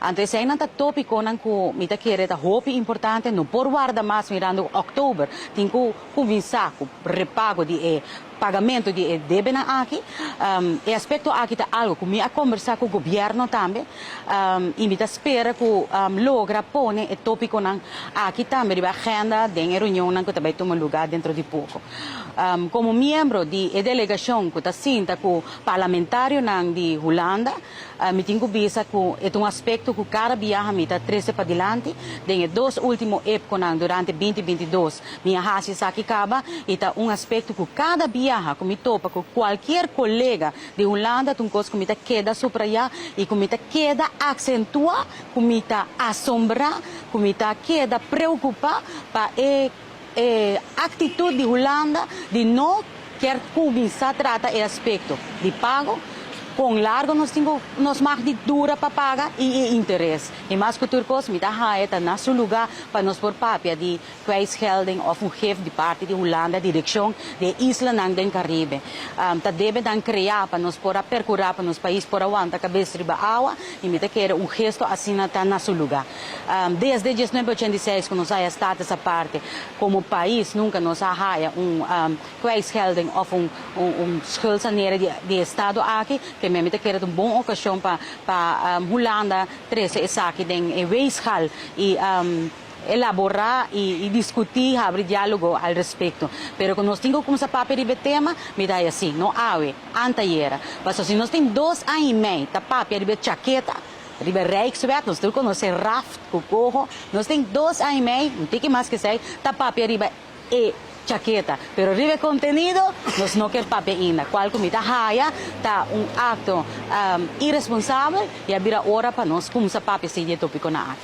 Anto eseinan ta tópikonan ku mi ta kere ta hopi importante, no por warda mas mirando òktober tin ku kuminsá ku repago di e pagamentu di e debenan aki. E aspekto aki ta algu ku mi a kombersá ku gobièrnu tambe i mi ta spera ku logra pone e tópikonan aki tambe riba agenda den e reunionnan ku ta bai tuma lugá dentro di poko. Komo miembro di e delegashon ku ta sinta ku parlamentarionan di Hulanda, Mi tin ku bisa ku e ta un aspekto ku kada biaha mi ta trese padilanti. Den e dos último epkonan durante 2022 mi a hasi esaki kaba i ta un aspekto ku kada biaha ku mi topa ku kualkier kolega di Hulanda ta un kos ku mi ta keda suprayá i ku mi ta keda aksentuá, ku mi ta asombrá, ku mi ta keda preokupá pa e e aktitut di Hulanda di no kier kuminsá trata e aspekto di pago, kon largo nos tin ku nos mag di dura pa paga i e interes. I mas ku tur kos mi ta haya ta na su lugá pa nos por papia di kwijtschelding òf un gif di parti di Hulanda direkshon di e islanan den Karibe. Ta debe nan kreá pa nos por a perkurá pa nos pais por a wanta kabes riba awa i mi ta kere un gesto asina ta na su lugá. Desde 1986 ku nos haya status aparte komo pais nunka nos a haya un kwijtschelding òf un un schuldsanering di di estado aki ke mi ta kere ta un bon okashon pa pa Hulanda trese esaki den e weegschaal i elaborá i diskutí habri diálogo al respekto. Pero ku nos tin ku kumsa papia riba e tema mi ta haya si no awe antayera pasobra si nos tin 2 aña i mei ta papia riba e chaketa riba Rijkswet, nos tur konosé Raft ku Coho. Nos tin 2 aña i mei, un tiki mas ku esei, ta papia riba e chaketa. Pero riba e kontenido, nos no ke papia ainda. Kual ku mi ta haya ta un akto iresponsabel i a bira ora pa nos kumsa papia si di e tópikonan aki.